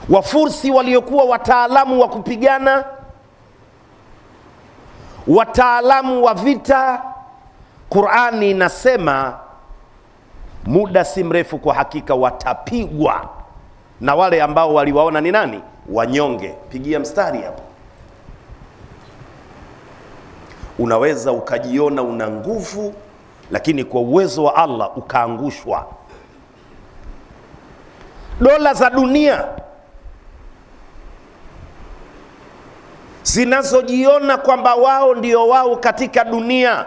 Wafursi waliokuwa wataalamu wa kupigana, wataalamu wa vita, Qur'ani inasema muda si mrefu kwa hakika watapigwa na wale ambao waliwaona ni nani? Wanyonge. Pigia mstari hapo. Unaweza ukajiona una nguvu, lakini kwa uwezo wa Allah ukaangushwa. Dola za dunia zinazojiona kwamba wao ndio wao katika dunia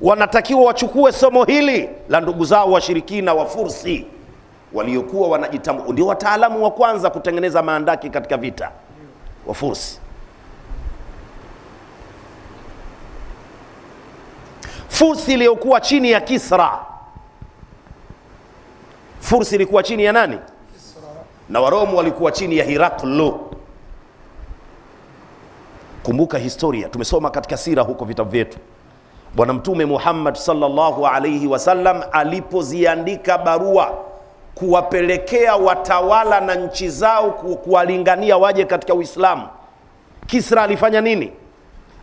wanatakiwa wachukue somo hili la ndugu zao washirikina wa Fursi waliokuwa wanajitambua, ndio wataalamu wa kwanza kutengeneza maandaki katika vita, wa Fursi. Fursi iliyokuwa chini ya Kisra. Fursi ilikuwa chini ya nani? Kisra. Na Waromu walikuwa chini ya Heraklo. Kumbuka historia, tumesoma katika sira huko vitabu vyetu. Bwana Mtume Muhammad sallallahu alayhi wasallam alipoziandika barua kuwapelekea watawala na nchi zao kuwalingania waje katika Uislamu, Kisra alifanya nini?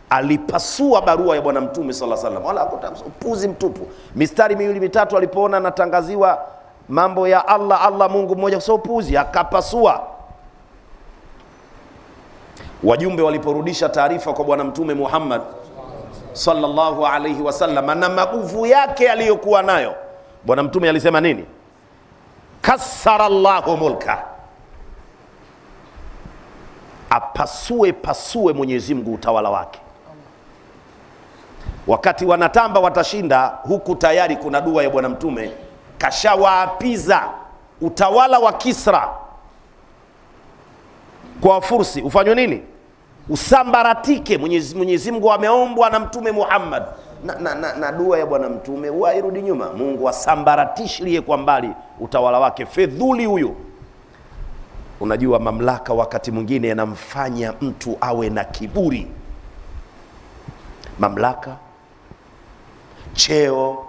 Alipasua barua ya Bwana Mtume sallallahu alayhi wasallam. Wala hakuta upuzi mtupu. Mistari miwili mitatu alipoona anatangaziwa mambo ya Allah, Allah Mungu mmoja, sio upuzi, akapasua. Wajumbe waliporudisha taarifa kwa Bwana Mtume Muhammad sallallahu alayhi wasallam na maguvu yake aliyokuwa nayo, Bwana Mtume alisema nini? Kassarallahu mulka, apasue pasue Mwenyezi Mungu utawala wake. Wakati wanatamba watashinda, huku tayari kuna dua ya Bwana Mtume kashawaapiza utawala wa Kisra kwa Wafursi ufanywe nini? Usambaratike. Mwenyezi Mungu ameombwa na Mtume Muhammad na dua ya Bwana Mtume huwa hairudi nyuma. Mungu asambaratishilie kwa mbali utawala wake fedhuli huyu. Unajua mamlaka wakati mwingine yanamfanya mtu awe na kiburi. Mamlaka, cheo,